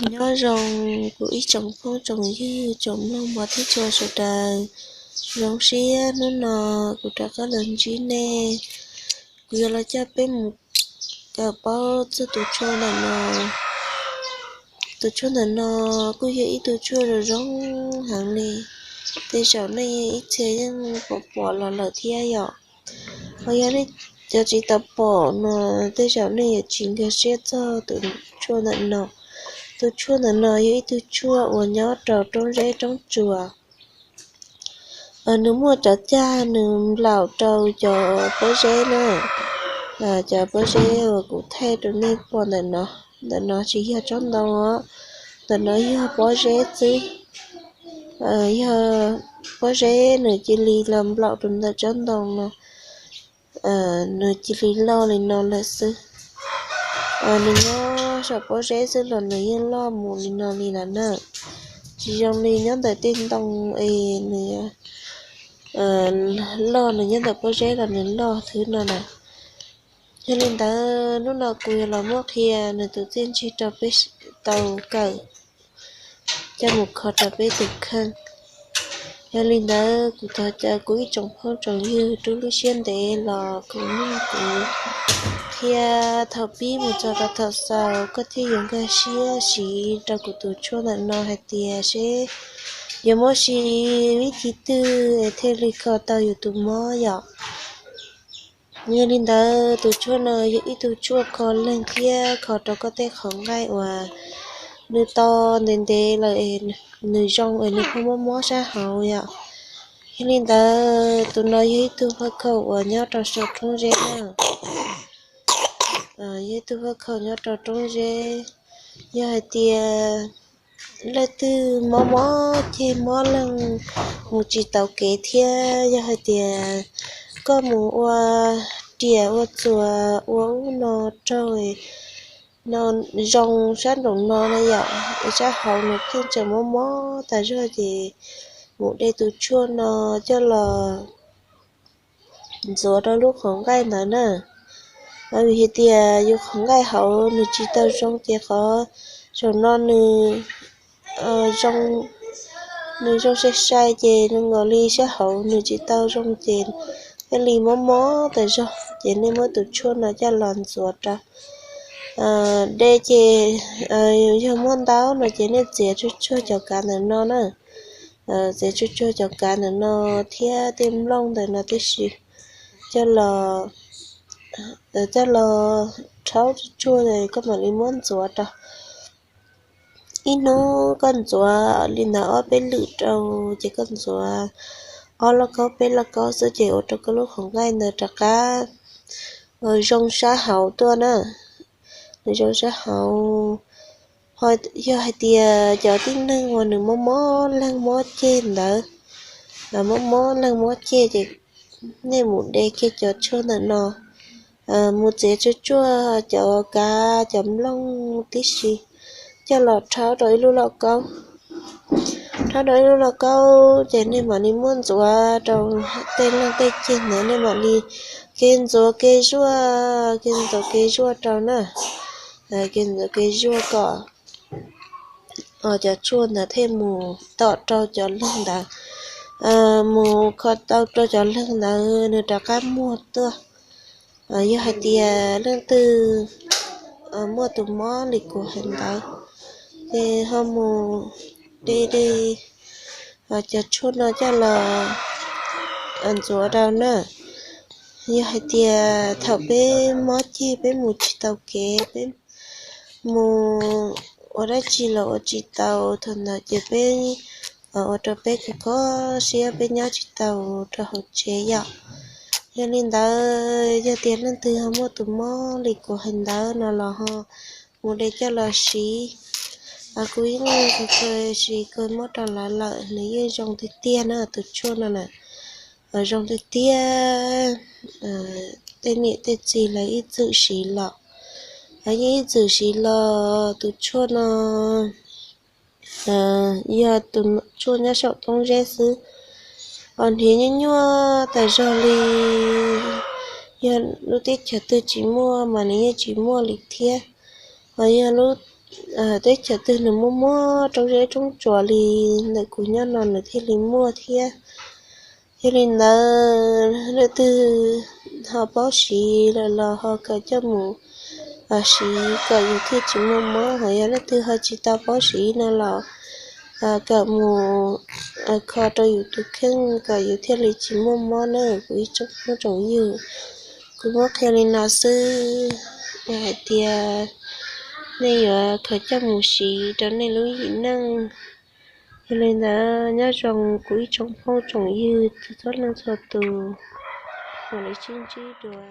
Nyob zoo kuv ib tsoom phooj tsoom ywg tsoom mloog mov thib tshua sawv daws. Zoo siab hnub no kuv rov qab los ntsib nej. Kuv yuav los coj peb mus kawm paub txog tus tshuaj ntawm no. Tus tshuaj ntawm no kuj yog ib tug tshuaj zoo zoo heev li. Tej zaum nej ib txhia yeej pom pom los lawm thiab yom. Ho yog nej cov tsis tau pom no, tej zaum nej yuav tsis nkag siab txog tus tshuaj ntawm no. Tus tshuaj ntawm no yog ib tug tshuaj uas nyob rau roob zeb roob tsuas. Nws muaj cov cag nws nplaum rau cov pob zeb na. Cov pob zeb uas kuv thaij rau nej pom ntawm no, ntawm no tsis yog tsob ntoo os, ntawm no yog pob zeb xwb. Yog pob zeb nws cia li los nplaum rau ntawm tsob ntoo no, nws cia li loj li no lawm xwb. Nws nyob saum pob zeb xwb los nws yeej loj mus li no li lawm na. Tsis zoo li nyob ntawm tej ntoo es nws loj, nws nyob ntawm pob zeb los nws loj xwb no na. Yog li ntawd hnub no kuv yuav los muab qhia nws tus txiaj ntsig rau peb tau kawm coj mus kho rau peb tus kheej. Yog li ntawd kuv thov caw kuv ib tsoom phooj tsoom ywg rub lub siab ntev los koom mloog kuv, thiab thaum pib mus txog rau thaum xaus koj thiaj yuav nkag siab siv rau kuv tus tshuaj ntawm no hais tias seb yuav muab siv vib thib twg es thiaj li kho tau yus tus mob yom. Yog li ntawd tus tshuaj no yog ib tug tshuaj kho leeg thiab kho rau koj tej qhov nqaij uas nws to ntev ntev lawm, nws zoo es nws pheej mob mob sab hauv yom. Yog li ntawd tus no yog ib tug faj khaum uas nyob rau saum roob zeb na. Yog ib tug faj khaum nyob rau roob zeb. Yog hais tias leej twg mob mob ceg mob leeg mus tsis taus kev thiab yog hais tias koj mus ua riam ua txuas ua ub no raug no zoo sab nraum no na yom, sab hauv nws pheej tseem mob mob tas zog ces mus de tus tshuaj no coj los ntxuav rau lub qhov nqaij ntawd na. Vim hais tias yus qhov nqaij hauv nws tsis tau zoo ces qhov saum no nws zoo, nws zoo sai sai ces zoo nkaus li sab hauv nws tsis tau zoo ces thiaj li mob mob tas zog ces nej muab tus tshuaj no coj los ntxuav rau de ces yog muaj ntaub no ces nej txiav tsuag tsuag cov kav ntawm no na. Txiav tsuag tsuag cov kav ntawm no thiab tej nplooj ntawm no tib si, coj los, coj los rhaub tsuag tsuag koj mam li muab ntxuav rau. Ib hnub koj ntxuav li ntawd ob peb lwm rau ces koj ntxuav ob lauj kaub peb lauj kaub xwb ces ua rau koj lub qhov nqaij ntawd rov qab zoo sab hauv tuaj na. Nws zoo sab hauv. Ho yog hais tias cov tib neeg uas nws mob mob leeg mob ceg ntawd, mob mob leeg mob ceg ces nej mus de kiag cov tshuaj ntawm no, mus txiav tsuag tsuag cov kav cov nplooj tib si, coj los rhaub rau ib lub lauj kaub. Rhaub rau ib lub lauj kaub ces nej mam li muab ntxuav rau tej leeg tej ceg ntawd, nej mam li kev ntxuav kev zuaj, kev ntxuav kev zuaj rau na. Kev ntxuav kev zuaj kom cov tshuaj ntawd thiaj mus tom rau cov leeg ntawd, mus kho tau rau cov leeg ntawd nws rov qab muag tuaj. Yog hais tias leej twg muaj tus mob li kuv hais ntawd ces ho mus de de cov tshuaj no coj los ntxuav rau na. Yog hais tias thaum peb mob ceg peb mus tsis tau kev, peb mus ua dab tsi los ua tsis tau, thaum ntawd ces peb ua rau peb kho kho siab, peb nyob tsis tau rau hauv tsev yom. Yog li ntawd yog tias leej twg ho muaj tus mob li kuv hais ntawd no los ho mus de coj los siv. Kuv yeej txawj siv kawg, muab rau lawv lawm nws yeej zoo tiag tiag na, tus tshuaj no na. Zoo tiag tiag. Tej niam tej txiv lawv ib txwm siv los, yeej ib txwm siv los tus tshuaj no yog tus tshuaj nyob saum roob zeb xwb. Ho hniav nyuaj nyuaj tas zog li, yog lub teb chaws twg tsis muaj mas nws yeej tsis muaj li thiab. Ho yog lub teb chaws twg nws muaj mob roob zeb roob tsuas li ntawm kuv nyob no nws thiaj li muaj thiab. Yog li ntawd leej twg ho paub siv lawm los ho kawm coj mus siv kom yus thiaj tsis muaj mob, ho yog leej twg ho tsis tau paub siv no los kawm mus kho rau yus tus kheej kom yus thiaj li tsis muaj mob na kuv ib tsoom phooj tsoom ywg. Kuv muab qhia li no xwb, hais tias nej yuav khaws coj mus siv rau nej lub yim neej. Yog li ntawd nyob zoo kuv ib tsoom phooj tsoom ywg txhua leej txhua tus, mam li sib ntsib dua.